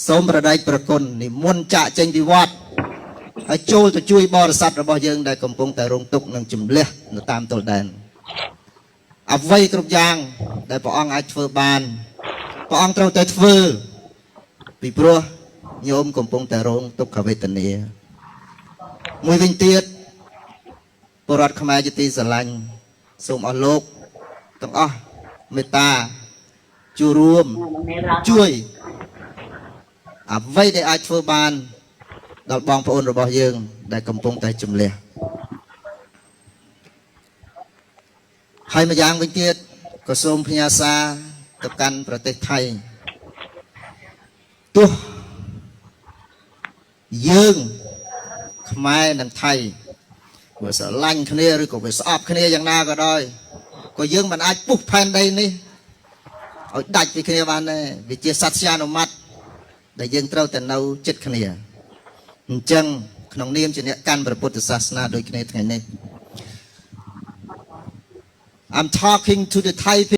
សូមប្រដេចប្រគុណនិមន្តចាក់ចេញពីវត្តហើយចូលទៅជួយបរិស័ទរបស់យើងដែលកំពុងតែរងទុក្ខនិងជំលះនៅតាមទល់ដែនអ្វីគ្រប់យ៉ាង ដែលព្រះអង្គអាចធ្វើបានព្រះអង្គត្រូវតែធ្វើពីព្រោះញោមកំពុងតែរងទុក្ខវេទនាមួយវិញទៀតពលរដ្ឋខ្មែរជាទីស្រឡាញ់សូមអស់លោកទាំងអស់មេត្តាចូលរួម ជួយអ្វីដែលអាចធ្វើបានដល់បងប្អូនរបស់យើង ដែលកំពុងតែជំលះហើយម្យ៉ាងវិញទៀតក៏សូមផ្ញើសារទៅកាន់ប្រទេសថៃទោះយើងខ្មែរនិងថៃបើស្រឡាញ់គ្នាឬក៏វាស្អប់គ្នាយ៉ាងណាក៏ដោយក៏យើងមិនអាចពុះផែនដីនេះ ឲ្យដាច់ពីគ្នាបានដែរវាជាសត្យានុម័តដែលយើងត្រូវតែនៅចិត្តគ្នាអញ្ចឹងក្នុងនាមជាអ្នកកាន់ព្រះពុទ្ធសាសនាដូចគ្នាថ្ងៃនេះ I'm talking to the Thai people.